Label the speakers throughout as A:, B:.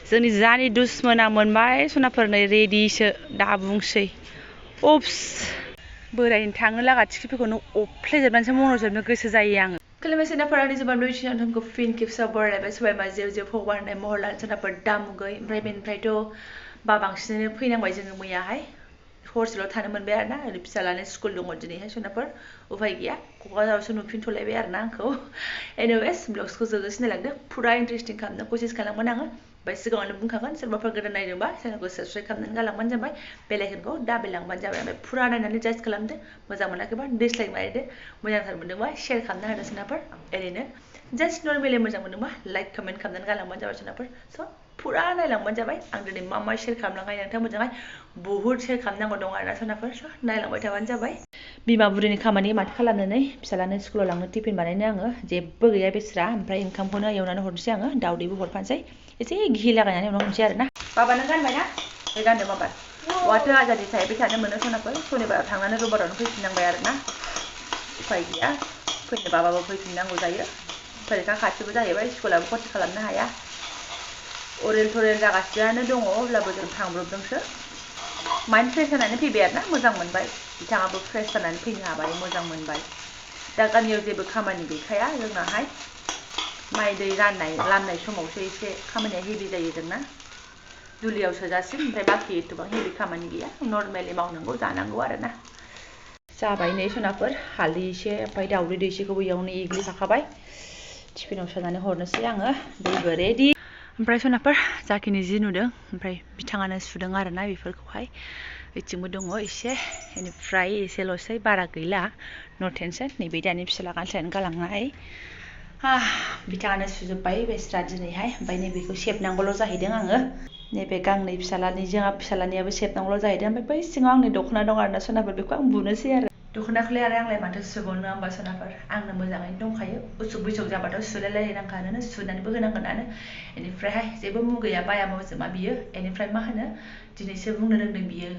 A: जोंनि जानि दुश्मना मोनबाय सनाफोरनो रेडिसो दा बुंसै अप्स बोरायनो थांनो लागा टिकेटफोरखौनो अफ्लेजोबनानैसो मन'जोबनो गोसो जायो आङो खुलुमबाय सोनाफोर आंनि जोबोद लुबैथिनाय नोंथांखौ फिन खेबसेबाव बरायबाय सबायमा जेव जेव भगबान होननाय महर लानानै सोनाफोर दामुगै ओमफ्राय बेनिफ्रायथ' बांसिनानो फैनांबाय जोङो मैयाहाय हरसेल' थानो मोनबाय आरोना ओरै फिसालानि स्कुल दङ दिनैहाय सोनाफोर उफाय गैया क'क्राझारावसो नुफिनथ'लायबाय आरोना आंखौ एनिवेस ब्लग्सखौ जोबजासिम नायलांदो फुरा इन्टारेस्टिं खालामनो कसिस खालामगोन आङो ओमफ्राय सिगाङावनो बुंखागोन सोरबाफोर गोदान नायदोंबा चेनेलखौ साबस्क्राइब खालामनानै गालांबानो जाबाय बेल आइकनखौ दाबिलांबानो जाबाय ओमफ्राय फुरा नायनानै जाज खालामदो मोजां मोनाखैबा डिसलाइक मारिदो मोजांथार मोनदोंबा शेयार खालामना होदो सोनाफोर ओरैनो जास्ट नर्मेलि मोजां मोनदोंबा लाइक कमेन्ट खालामनानै गालांबानो जाबाय सोनाफोर स' फुरा नायलांबानो जाबाय आं दिनै मा शेयार खालामलांबाय नोंथांमोनजोंहाय बुहुत शेयार खालामनांगौ दं आरोना सोनाफोर स' नायलांबाय थाबानो जाबाय बिमा बुरिनि खामानि माथो खालामनानै फिसालानो स्कुलाव लांनो टिफिन बानायनो आङो जेबो गैया बेस्रा ओमफ्राय ओंखामखौनो एवनानै हरनोसै आङो दाउदैबो हरफानोसै एसे घि लागायनानै एवनानै हरनोसै आरोना बाबा नों गानबायना बे गानदो बाबा वाथो आजादि थाहैबाय थानो मोनो सनाफोर सनिबाराव थांनानै रबिबारावनो फैफिननांबाय आरोना उफाय गैया फैनो बाबाबो फैफिननांगौ जायो फरिखा खाथिबो जाहैबाय स्कुलाबो खथि खालामनो हाया अरेल थरेल जागासिनो दङ अब्लाबो जों थांब्रबदोंसो माइन्ड फ्रेश जानानै फैबाय आरोना मोजां मोनबाय बिथाङाबो फ्रेश जानानै फैनो हाबाय मोजां मोनबाय दा गामियाव जेबो खामानि गैखाया जोंनाहाय माइ दै राननाय लामनाय समावसो एसे खामानिया हेभि जायो जोंना दुलियाव सोजासिम ओमफ्राय बाखि एथबां हेभि खामानि गैया नर्मेलि मावनांगौ जानांगौ आरोना जाबाय नै सनाफोर हालदै एसे ओमफ्राय दाउदै दैसेखौबो इयावनो एग्लिफाखाबाय टिफिनाव सोनानै हरनोसै आङो दैबो रेडि ओमफ्राय सनाफोर जाखिनि जि नुदों ओमफ्राय बिथाङानो सुदों आरोना बेफोरखौहाय बिथिंबो दङ एसे बेनिफ्राय एसेल'सै बारा गैला न' टेनसन नैबे दानि फिसाला गानस्लायनानै गालांनाय बिथाङानो सुजोब्बाय बेस्रा दिनैहाय ओमफ्राय नैबेखौ सेबनांगौल' जाहैदों आङो नैबे गांनै फिसालानि जोंहा फिसालानियाबो सेबनांगौल' जाहैदों ओमफ्राय बै सिङाव आंनि दख'ना दं आरोना सनाफोर बेखौ आं बुनोसै आरो दख'नाखौलाय आरो आंलाय माथो सुबावनो होमबा सनाफोर आंनो मोजाङैनो दंखायो उसुक बिसुक जाबाथ' सुलायलायनांखानो सुनानैबो होनांगोनानो बेनिफ्रायहाय जेबो मुगैया बाया मोजोमा बियो बेनिफ्राय मा होनो दिनैसो बुंनो रोंदों बियो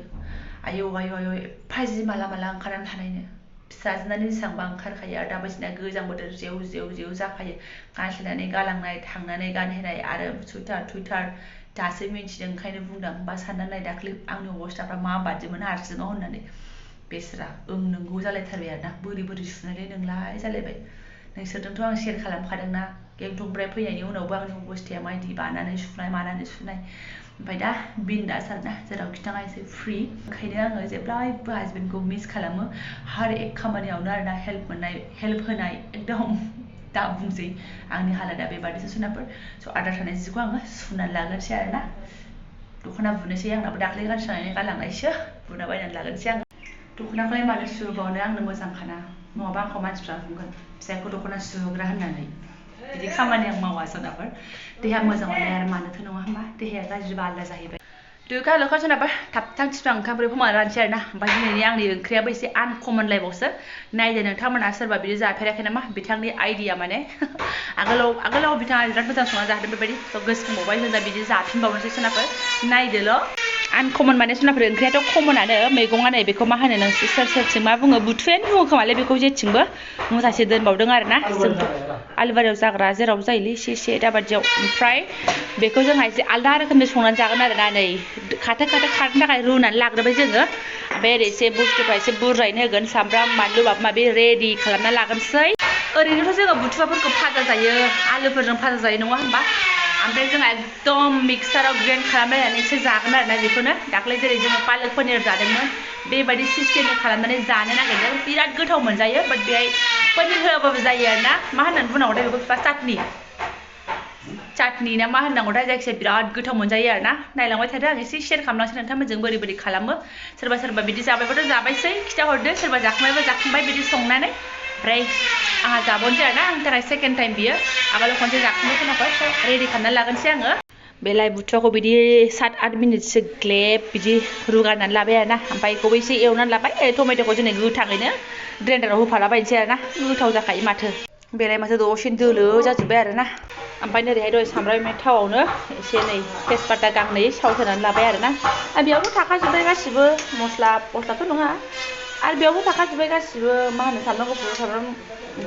A: आयौ आयौ आयौ एफा जि माला माला ओंखारनानै थानायनो फिसाजोनानो जेसेबांबा ओंखारखायो आरो दाबायदिना गोजां बोथोर जेव जेव जेव जाखायो गानस्लायनानै गालांनाय थांनानै गानहैनाय आरो सुइटार टुइटार दासो मिन्थिदों ओंखायनो बुंदों बा साननानै नाय दाख्लै आंनि अबस्थाफ्रा माबादिमोन हारसिङाव होननानै बेस्रा नोंगौ जालायथारबाय आरोना बोरै बोरै सुनायलाय नोंलाय जालायबाय नोंसोरजोंथ' आं शेयार खालामखादोंना गेंटकनिफ्राय फैनायनि उनावबो आंनि अबस्थाया माबायदि बानानै सुनाय मानानै सुनाय ओमफ्राय दा बिन्दास आरोना जेरावखि थाङा एसे फ्रि ओंखायनो आङो जेब्लायबो हासबेन्डखौ मिस खालामो हार एक खामानियावनो आरोना हेल्प होनाय एकदम दा बुंसै आंनि हालोदा बेबादिसो सोनाफोर स' आद्रा थानाय जिखौ आङो सुनानै लागोनसै आरोना दख'ना बुनोसै आंनाबो दाख्लै गानस्लायनानै गालांनायसो बुना बायनानै लागोनसै आङो दख'नाखौलाय मानो सुबावनो आंनो मोजांखाना नङाबा आंखौ मानसिफ्रा बुंगोन फिसायखौ दख'ना सुहोग्रा होननानै बिदि खामानि आं मावा सोनाफोर देहा मोजाङावलाय आरो मानोथो नङा होमबा देहाया गाज्रिबा आलादा जाहैबाय दुखा लोखा सोनाफोर थाब थिफां ओंखामफोरखौ मावना रानसै आरोना ओमफ्राय दिनैनि आंनि ओंख्रियाबो एसे आनकमनलायबावसो नायदो नोंथांमोना सोरबा बिदि जाफेराखै नामा बिथांनि आइडिया माने आगोलाव बिथाङा बिराद मोजां संना जाहोदों बेबायदि गोसोखांबावबाय होनजा बिदि जाफिनबावनोसै सोनाफोर नायदोल' आनकमन माने सोनाफोर ओंख्रियाथ' कमनानो मैगङा नै बेखौ मा होनो नोंसोर सोरथिं मा बुङो बुथुआनो बुङो खोमालै बेखौ जेथिंबो मुथासे दोनबावदों आरोना जोंथ' आलुबारियाव जाग्रा जेराव जायोलै एसे एसे दाबादियाव ओमफ्राय बेखौ जोंहा एसे आलदा रोखोमनि संनानै जागोन आरोना नै खाथो खारनो थाखाय रुनानै लाग्रोबाय जोङो ओमफ्राय ओरै एसे बुस्थुफ्रा एसे बुरजायैनो होगोन सामब्राम बानलु माबा माबि रेडि खालामना लागोनसै ओरैनोथ' जोङो बुथुवाफोरखौ भाजा जायो आलुफोरजों भाजा जायो नङा होमबा ओमफ्राय जोंहा एकदम मिक्साराव ग्रेन्ड खालामलायनानैसो जागोन आरोना बेखौनो दाख्लै जेरै जोङो पालक पनिर जादोंमोन बेबायदि सिस्टेमनि खालामनानै जानो नागिरदों बिराद गोथाव मोनजायो बाट बेहाय पनिर होआबाबो जायो आरोना मा होननानै बुंनांगौथाय बेखौ बिफा चाटनि ना मा होननांगौथाय जायखिजाया बिराद गोथाव मोनजायो आरोना नायलांबाय थादो आं एसे शेयार खालामलांसै नोंथांमोनजों बोरै बोरै खालामो सोरबा बिदि जाबायबाथ' जाबायसै खिथाहरदो सोरबा जाखांबायबा जाखांबाय बिदि संनानै ओमफ्राय आंहा जाबावनोसै आरोना आंनि थाखाय सेकेन्ड टाइम बियो आगोलाव खनसे जाखांबाय खोनाबाय रेडि खालामनानै लागोनसै आङो बे लाइ बुथुवाखौ बिदि 7-8 मिनिटसो ग्लेब बिदि रुगारनानै लाबाय आरोना ओमफ्राय बेखौबो एसे एवनानै लाबाय टमेट'खौ जोंनि गोथाङैनो ग्राइन्डाराव होफालाबायनोसै आरोना गोथाव जाखायो माथो बेलाय माथो दसेनो दोलो जाजोब्बाय आरोना ओमफ्राय नोरैहाय दहाय सामब्राम एवनाय थावआवनो एसे नै तेजपाता गांनै साउट होनानै लाबाय आरोना आरो बेयावनो थाखाजोब्बाय गासिबो मस्लाथ' नङा आरो बेयावनो थाखाजोब्बाय गासिबो मा होनो सामब्राम गुफुर सामब्राम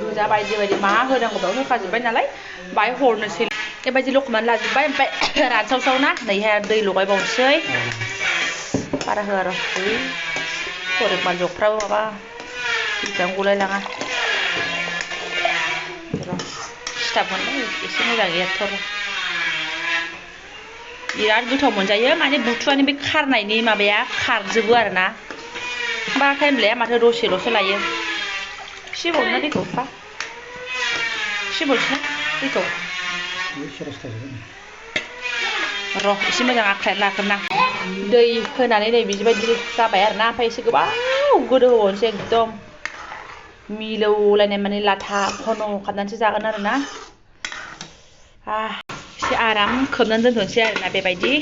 A: गोजा बायदि मा होनांगौ बेयाव होखाजोब्बाय नालाय बाहाय हरनोसै बेबायदि लखबनानै लाजोब्बाय ओमफ्राय रानसावसाव ना नैहाय दै लगायबावनोसै बारा होआ र' फरिगमान जगफ्राबो माबा बिसिबां गलायलाङा र' सिथाब मोनबाय एसे मोजां एरथर बिराद गोथाव मोनजायो माने बुथुआनि बे खारनायनि माबाया खारजोबो आरोना बारा टाइम लाया माथो दसेल'सो लायो सिबावनो दैखौ फा सिबावसै दैखौ र' एसे मोजां आखाइ लाग्रोना दै होनानै नै बिदिबायदि जाबाय आरोना ओमफ्राय एसे गोबाव गोदौ होबावनोसै एकदम मिलौलायनाय माने लाथा घन' खालामनानैसो जागोन आरोना एसे आराम खोबनानै दोनथ'नोसै आरोना बेबायदि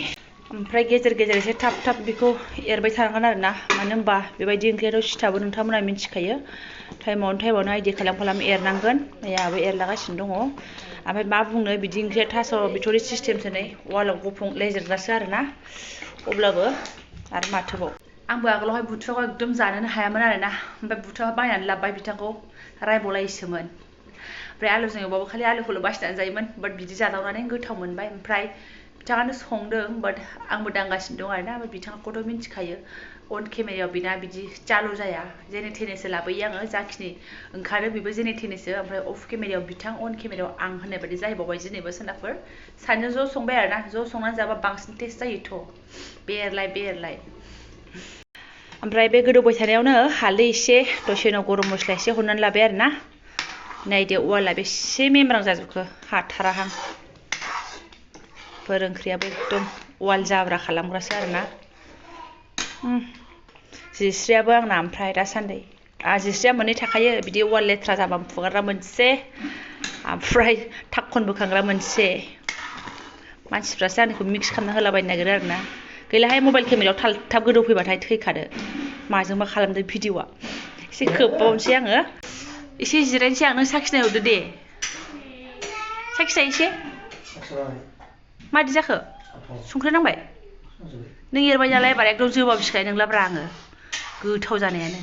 A: ओमफ्राय गेजेर गेजेर एसे थाब थाब बेखौ एरबाय थानांगोन आरोना मानो होनबा बेबायदि ओंख्रियाथ' सिथाबो नोंथांमोना मिन्थिखायो टाइमावनो आइडिया खालाम एरनांगोन मैयाबो एरलागासिनो दङ ओमफ्राय मा बुंनो बिदि ओंख्रिया थास' बिथ'रि सिस्टेमसो नै वालाव गुफुं लेजेरग्रासो आरोना अब्लाबो आरो माथोबाव आंबो आगोलावहाय बुथुवाखौ एकदम जानोनो हायामोन आरोना ओमफ्राय बुथुवा बायनानै लाबोबाय बिथांखौ रायबावलायोसोमोन ओमफ्राय आलुजों एवबाबो खालि आलुखौल' बासिनानै जायोमोन बाट बिदि जादावनानै गोथाव मोनबाय ओमफ्राय बिथाङानो संदों बाट आंबो दांगासिनो दं आरोना ओमफ्राय बिथांखौथ' मिन्थिखायो अन केमेरायाव बिना बिदि चालु जाया जेने थेनेसो लाबोयो आङो जाखिनि ओंखारो बेबो जेने थेनेसो ओमफ्राय अफ केमेरायाव बिथां अन केमेरायाव आं होननाय बायदि जाहैबावबाय जेनेबा सोनाफोर सानैजों ज' संबाय आरोना ज' संनानै जाबा बांसिन टेस्ट जायोथ' बे एरलाय ओमफ्राय बे गोदौबाय थानायावनो हालदै एसे दसे उनाव गरम मस्ला एसे हरनानै लाबाय आरोना नायदो उवाला बेसे मेमब्रां जाजोबखो हाथाराहां फोर ओंख्रियाबो एकदम उवाल जाब्रा खालामग्रासो आरोना जिस्रियाबो आंना ओमफ्राय दासान्दि जिस्रिया मोननै थाखायो बिदि उवाल लेथ्रा जाबा फुगारग्रा मोनसे ओमफ्राय थाखकन बोखांग्रा मोनसे मानसिफ्रासो आंनिखौ मिक्स खालामना होलाबायनो नागिरो आरोना गैलाहाय मबाइल केमेरायाव थाब गोदौफैबाथाय थैखादो माजोंबा खालामदो भिडिअ'आ एसे खोबबावनोसै आङो एसे जिरायनोसै आं नों साखिनायहरदो दे साखिनाय एसे मादि जाखो संख्रि नांबाय नों एरबाय नालाय एबार एकदम जोबाबिखाय नंलाब्रा आङो गोथाव जानायानो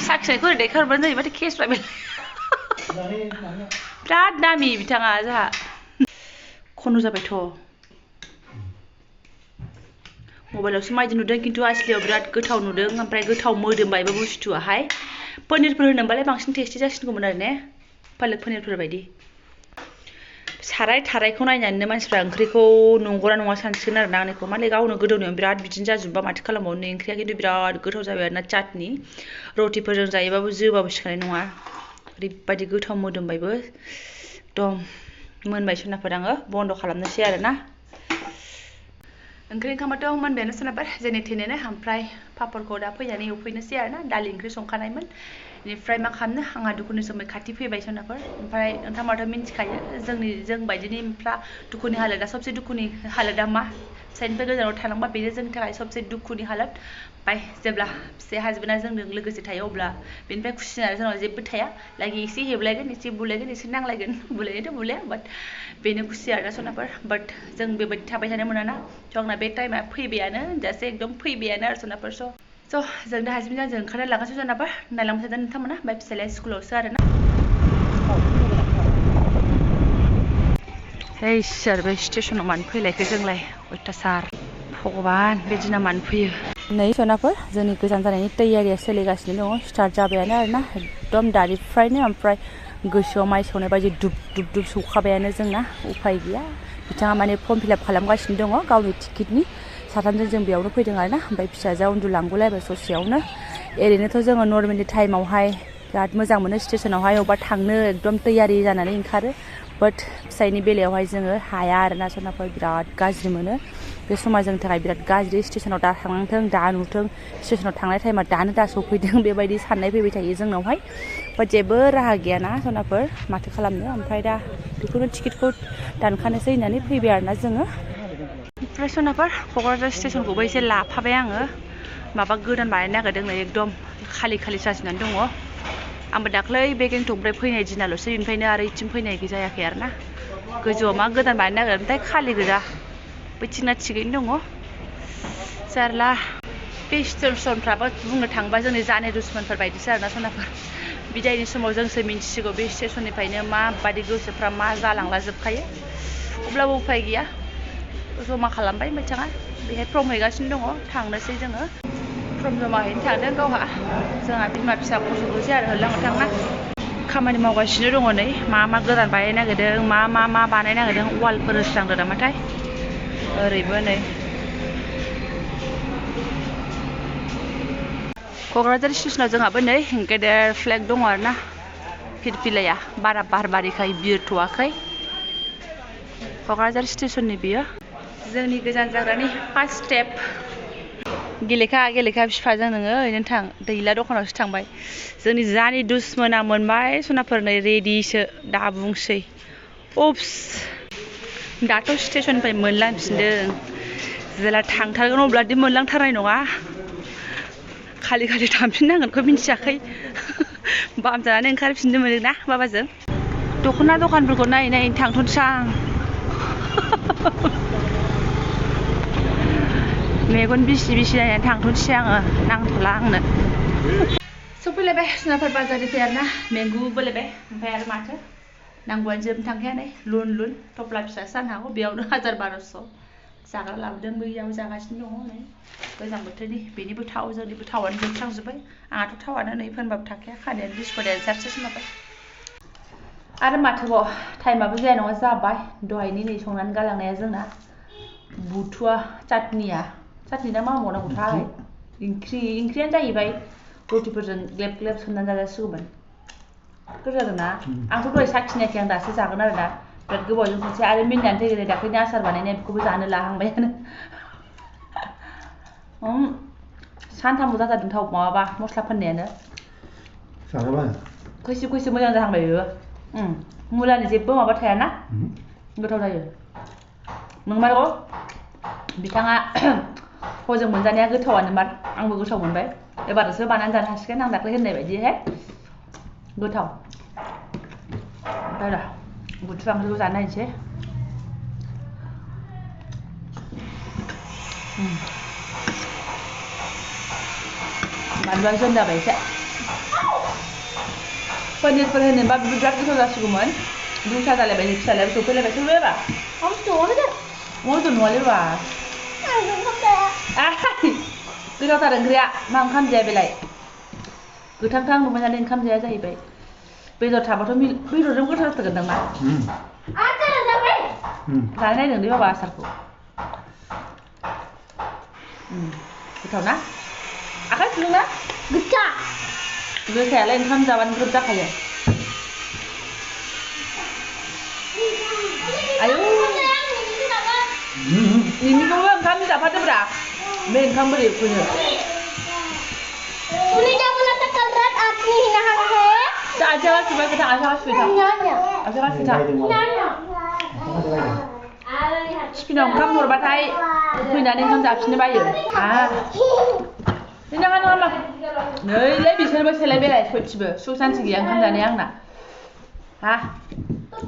A: साखिनायखौ ओरै देखायहरबानो जायो माथो केसफ्रा बिराद दामि बिथाङा जोंहा खन' जाबायथ' मबाइलावसो माइदि नुदों खिन्थु आसलियाव बिराद गोथाव नुदों ओमफ्राय गोथाव मोदोमबायबो बुस्थुआहाय पनिरफोर होनोबालाय बांसिन टेस्टि जासिनगौमोन आरो ने पालक पनिरफोर बायदि थारायखौ नायनानैनो मानसिफ्रा ओंख्रिखौ नंगौना नङा सानसिगोन आरोना आंनिखौ माने गावनो गोदौनायाव बिराद बिदिनो जाजोबबा माथो खालामबावनो ओंख्रिया खिन्थु बिराद गोथाव जाबाय आरोना चाटनि रटिफोरजों जायोबाबो जोबाबो सिखानाय नङा ओरैबायदि गोथाव मोदोमबायबो एकदम मोनबाय सोनाफोर आङो बन्द' खालामनोसै आरोना ओंख्रि ओंखामाथ' मोनबायानो सोनाबाय जेने थेनेनो ओमफ्राय पापरखौ दा फैनानै एवफैनोसै आरोना दालि ओंख्रि संखानायमोन बेनिफ्राय मा खालामनो आंहा दुखुनि समय खाथि फैबाय सोनाफोर ओमफ्राय नोंथांमोनाथ' मिन्थिखायो जों बायदिनिफ्रा दुखुनि हालोदा सबसे दुखुनि हालोदा मा फिसाइनिफ्राय गोजानाव थानांबा बेनो जोंनि थाखाय सबसे दुखुनि हालोद ओमफ्राय जेब्ला फिसाइ हाजबेन्डआ जोंजों लोगोसे थायो अब्ला बेनिफ्राय खुसि जानाय जोंनाव जेबो थाया लाइक एसे हेबलायगोन एसे बुलायगोन एसे नांलायगोन बुलायनायथ' बुलाया बाट बेनो खुसि आरोना सोनाफोर बाट जों बेबायदि थाबाय थानो मोना स' आंना बे टाइमा फैबायानो होनजासे एकदम फैबायानो आरो सोनाफोर स' जों दा हाजबेन्डजों जों ओंखारना लागासिनो सोनाफोर नायलांबाय थादों नोंथांमोना ओमफ्राय फिसालाया स्कुलावसो आरोना इसोर बे स्टेसनाव मानो फैलायखो जोंलाय अयथासार भगबान बे दिना मानो फैयो नै सोनाफोर जोंनि गोजान जानायनि तैयारिया सोलिगासिनो दङ स्टार्ट जाबायानो आरोना एकदम दानिफ्रायनो ओमफ्राय गोसोआव माइ सौनाय बायदि दुब सौखाबायानो जोंना उफाय गैया बिथाङा माने फर्म फिलआप खालामगासिनो दङ गावनि टिकेटनि साथामजों जों बेयावनो फैदों आरोना ओमफ्राय फिसाजोआ उन्दुलांगौलायबाय ससेयावनो ओरैनोथ' जोङो नर्मेलि टाइमावहाय बिराद मोजां मोनो स्टेसनावहाय अबेबा थांनो एकदम तैयारि जानानै ओंखारो बाट फिसाइनि बेलायावहाय जोङो हाया आरोना सोनाफोर बिराद गाज्रि मोनो बे समा जोंनि थाखाय बिराद गाज्रि स्टेसनाव दा थांनांथों दा नुथों स्टेसनाव थांनाय टाइमा दानो दा सफैदों बेबायदि साननाय फैबाय थायो जोंनावहाय बाट जेबो राहा गैयाना सोनाफोर माथो खालामनो ओमफ्राय दा बेखौनो टिकेटखौ दानखानोसै होननानै फैबाय आरोना जोङो ओमफ्राय सोनाफोर क'क्राझार स्टेसनखौबो एसे लाफाबाय आङो माबा गोदान बानायनो नागिरदों नै एकदम खालि जासिनानै दङ आंबो दाख्लै बे गेंटकनिफ्राय फैनाय दिनाल'सो बेनिफ्रायनो आरो इथिं फैनाय जायाखै आरोना गोजौआव मा गोदान बानायनो नागिरदोंथाय खालि गोजा बैथिंना थिगैनो दङ जारला बे स्टेसनफ्राबो बुंनो थाङोबा जोंनि जाने दुश्मनफोर बायदिसो आरोना सोनाफोर बिदायनि समाव जोंसो मिन्थिसिगौ बे स्टेसननिफ्रायनो माबादि गोसोफ्रा मा जालांला जोबखायो अब्लाबो उफाय गैया जमा खालामबाय बिथाङा बेहाय फर्म हैगासिनो दङ थांनोसै जोङो फर्म जमा हैनो थांदों गावहा जोंहा बिमा फिसा गथ'खौसै आरो होलांनो थांना खामानि मावगासिनो दङ नै मा गोदान बानायनो नागिरदों मा बानायनो नागिरदों वालफोर होस्रांदों नामाथाय ओरैबो नै क'क्राझार स्टेसनाव जोंहाबो नै गेदेर फ्लेग दङ आरो ना फिरफिलाया बारा बार बारिखाय बिरथ'वाखै क'क्राझार स्टेसननि बियो जोंनि गोजान जाग्रानि फार्स्ट स्टेप गेलेखा बिफाजों नोङो ओरैनो थां दैला दखानावसो थांबाय जोंनि जानि दुसमना मोनबाय सनाफोर नै रेडिसो दा बुंसै अप्स दाथ' स्टेसननिफ्राय मोनलांफिनदों जेला थांथारगोन अब्लादि मोनलांथारनाय नङा खालि थांफिननांगोनखौ मिन्थियाखै बामजानानै ओंखारफिननो मोनो ना बाबाजों दख'ना दखानफोरखौ नायै थांथ'नोसै आं मेगन बिसि नायनानै थांथ'नोसै आङो नांथ'ला आंनो सफैलायबाय जुनारफोर बाजारनिफ्राय आरो ना मेंगु बोलायबाय ओमफ्राय आरो माथो नांगौआनो जोबनो थांखाया नै लुन थफ्ला फिसासो जानो हागौ बेयावनो 1000-1200 जाग्रा लाबोदों बैयाव जागासिनो दङ नै गोजां बोथोरनि बेनिबो थाव जोंनिबो थावानो जोबस्रांजोब्बाय आंहाथ' थावानो नै फोनबाबो थाखाया खानायानो बिस्क'टायानो सारसेसो माबाय आरो माथोबाव टाइमाबो जाया नङा जाबाय दहायनि नै संनानै गालांनाया जोंना बुथुवा चाटनिया चाटनि ना मा होनबावनांगौथाय ओंख्रियानो जाहैबाय रुटिफोरजों ग्लेब ग्लेब सोमनानै जाजासिगौमोन गोथाव जादोंना आंथ' दहाय साखिनायाखै आं दासो जागोन आरो ना बिराद गोबावजों खनसे आरो मिनिनानै थैगोन दाख्लैनि आसार बानायनाय बेखौबो जानो लाहांबायानो सानथामल' जाथारदों थाव माबाबा मस्ला फोननायानो खैसिब मोजां जाहांबाय बेबो मुलानि जेबो माबा थायाना गोथाव जायो नंमारगौ बिथाङा हजों मोनजानाया गोथावानो मार आंबो गोथाव मोनबाय एबारसो बानायनानै जानो हासिगोन आं दाख्लै होननाय बायदिहाय गोथाव ओमफ्राय बुथुवा ओंख्रिखौ जानो नायनोसै बानलुआ जोम जाबाय एसे पनिरफोर होनोबा बिराद गोथाव जासिगौमोन दुथा जालायबाय फिसालायाबो सफैलायबाय सफैबायबा अमा बेदर नङालै बा गोथावथार ओंख्रिया मा ओंखाम जाया बेलाय गोथांथां नुबायनानै ओंखाम जाया जाहैबाय बेदर थाबाथ' बेदरजों गोथाव जाथारगोन नामा जानाय नायदों दे बाबा आसारखौ गोथाव ना आखाइ फुदोंना गोसायालाय ओंखाम जाबानो ग्रोब जाखायो आयौ नोंनिखौबो ओंखाम जाफादोब्रा बे ओंखाम बोरै फुनो स्पिनाव ओंखाम हरबाथाय फैनानै ओंखाम जाफिननो बायो नङा नैलै बिसोरबो सेलायबायलाय सयथिबो सुख सान्ति गैया ओंखाम जानाया आंना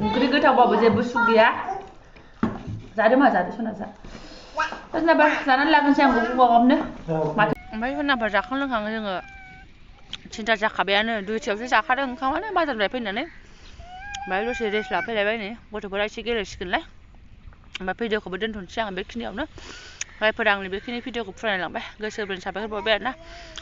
A: ओंख्रि गोथावबाबो जेबो सुख गैया जादो सना जा सोरनाबा जानानै लागानोसै आं गगाबनो माथो ओमफ्राय सोरनाबा जाखां लोंखां जोङो 3ता जाखाबायानो 2तायावसो जाखादों ओंखामानो बाजारनिफ्राय फैनानै ओमफ्राय दसे रेस्ट लाफैलायबाय नै गथ'फोरा एसे गेलेसिगोनलाय ओमफ्राय भिडिअखौबो दोनथ'नोसै आं बेखिनियावनो जायफोरा आंनि बेखिनि भिडिअखौ फरायलांबाय गोसो गोरबोनि साबायखर बावबाय आरोना